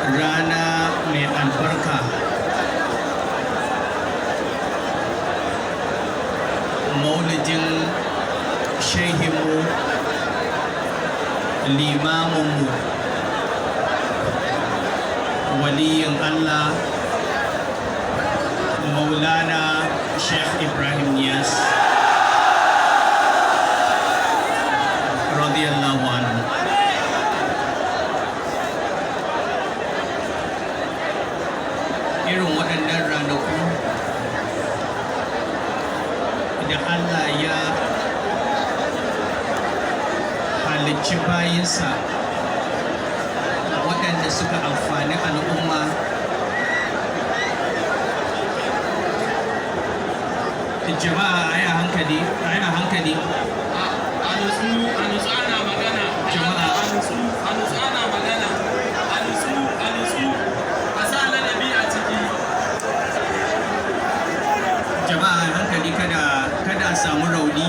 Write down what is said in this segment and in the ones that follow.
Rana mai albarka, maulidin shehinmu, limaminmu, waliyin Allah, Maulana Sheikh Ibrahim Niasse radiyallahu anhu. Irin waɗannan ranaku da Allah ya halicci bayinsa waɗanda suka amfani al'umma, jama'a, a yi a hankali, a yi a hankali. A nutsu, a nutsu, ana magana. Jama'a. A nutsu, a nutsu, ana magana. A nutsu, a nutsu, a sa ladabi a ciki. Jama'a, hankali, kada a samu rauni.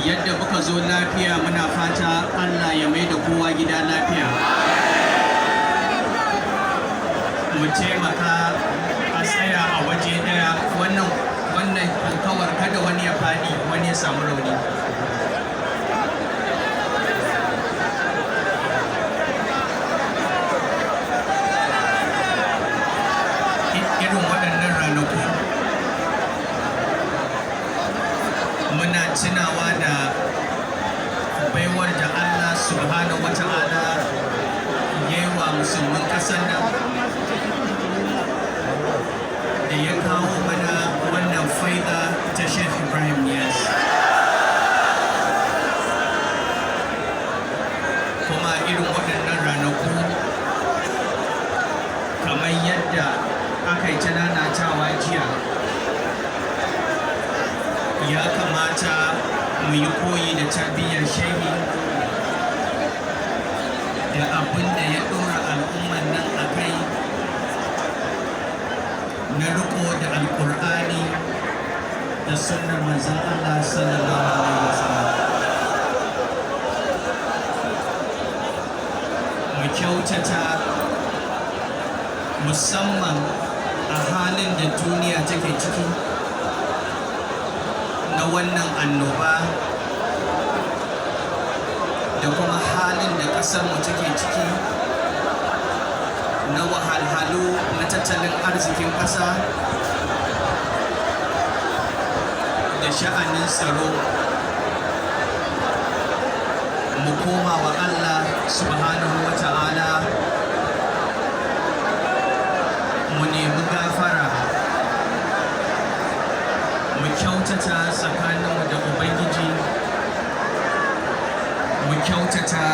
Yadda muka zo lafiya, muna fata Allah ya mai da kowa gida lafiya. Mu taimaka a tsaya a waje daya. Wannan alkawar, kada wani ya faɗi, wani ya samu rauni. Irin waɗannan ranaku muna tunawa da baiwar da Allah subhanahu wata'ala ya yi wa musulmin ƙasar nan, da ya kawo mana wannan faida ta Sheikh Ibrahim Niasse. Kuma irin waɗannan ranaku, kamar yadda aka yi ta nanatawa jiya, ya kamata mu yi koyi da tarbiyyar shehi da abin da ya ɗora al'umman nan a kai na riko da Alƙur'ani da sunnar Manzon Allah sallallahu alaihi wasallam. Mu kyautata, musamman a halin da duniya take ciki na wannan annoba, da kuma halin da ƙasarmu take ciki na wahalhalu na tattalin arzikin ƙasa da sha'anin tsaro. Mu koma wa Allah subhanahu wa ta'ala, mu nemi gafara, mu kyautata tsakaninmu da Ubangiji, mu kyautata.